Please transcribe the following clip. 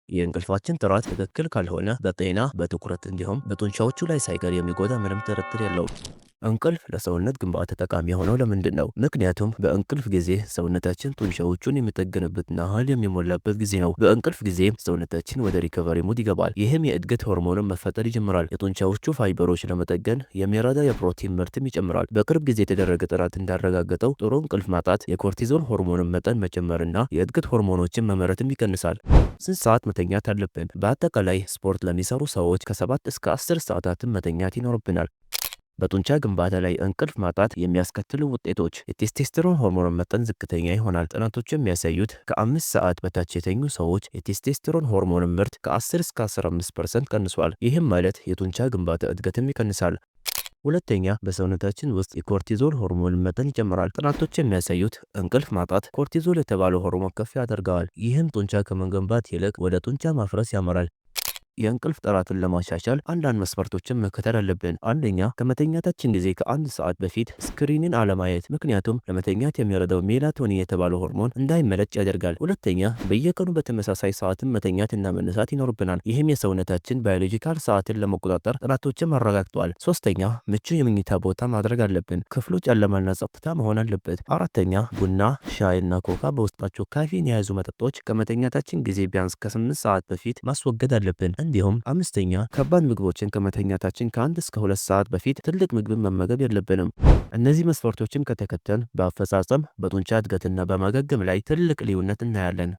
የእንቅልፋችን ጥራት ትክክል ካልሆነ በጤና፣ በትኩረት እንዲሁም በጡንቻዎቹ ላይ ሳይቀር የሚጎዳ ምንም ጥርጥር የለውም። እንቅልፍ ለሰውነት ግንባታ ጠቃሚ የሆነው ለምንድን ነው? ምክንያቱም በእንቅልፍ ጊዜ ሰውነታችን ጡንቻዎቹን የሚጠገንበትና ኃይል የሚሞላበት ጊዜ ነው። በእንቅልፍ ጊዜ ሰውነታችን ወደ recovery mode ይገባል። ይህም የእድገት ሆርሞንን መፈጠር ይጀምራል። የጡንቻዎቹ ፋይበሮች ለመጠገን የሚረዳ የፕሮቲን ምርትም ይጨምራል። በቅርብ ጊዜ የተደረገ ጥናት እንዳረጋገጠው ጥሩ እንቅልፍ ማጣት የ cortisol ሆርሞንን መጠን መጨመርና የእድገት ሆርሞኖችን መመረትም ይቀንሳል። ስንት ሰዓት መተኛት አለብን? በአጠቃላይ ስፖርት ለሚሰሩ ሰዎች ከ7 እስከ 10 ሰዓታትን መተኛት ይኖርብናል። በጡንቻ ግንባታ ላይ እንቅልፍ ማጣት የሚያስከትሉ ውጤቶች፣ የቴስቴስትሮን ሆርሞን መጠን ዝቅተኛ ይሆናል። ጥናቶች የሚያሳዩት ከ5 ሰዓት በታች የተኙ ሰዎች የቴስቴስትሮን ሆርሞን ምርት ከ10 እስከ 15% ቀንሷል። ይህም ማለት የጡንቻ ግንባታ እድገትም ይቀንሳል። ሁለተኛ፣ በሰውነታችን ውስጥ የ cortisol ሆርሞን መጠን ይጨምራል። ጥናቶች የሚያሳዩት እንቅልፍ ማጣት cortisol የተባለው ሆርሞን ከፍ ያደርገዋል። ይህም ጡንቻ ከመገንባት ይልቅ ወደ ጡንቻ ማፍረስ ያመራል። የእንቅልፍ ጥራትን ለማሻሻል አንዳንድ መስፈርቶችን መከተል አለብን። አንደኛ፣ ከመተኛታችን ጊዜ ከ1 ሰዓት በፊት screen ን አለማየት፣ ምክንያቱም ለመተኛት የሚረዳው ሜላቶኒን የተባለው ሆርሞን እንዳይመነጭ ያደርጋል። ሁለተኛ፣ በየቀኑ በተመሳሳይ ሰዓትን መተኛትና መነሳት ይኖርብናል። ይህም የሰውነታችን biological ሰዓትን ለመቆጣጠር ጥናቶችም አረጋግጠዋል። ሶስተኛ፣ ምቹ የመኝታ ቦታ ማድረግ አለብን። ክፍሉ ጨለማና ጸጥታ መሆን አለበት። አራተኛ፣ ቡና፣ ሻይ እና ኮካ በውስጣቸው ካፌን የያዙ መጠጦች ከመተኛታችን ጊዜ ቢያንስ ከ8 ሰዓት በፊት ማስወገድ አለብን። እንዲሁም አምስተኛ፣ ከባድ ምግቦችን ከመተኛታችን ከ1 እስከ 2 ሰዓት በፊት ትልቅ ምግብን መመገብ የለብንም። እነዚህ መስፈርቶችን ከተከተልን በአፈጻጸም፣ በጡንቻ እድገትና በማገገም ላይ ትልቅ ልዩነት እናያለን።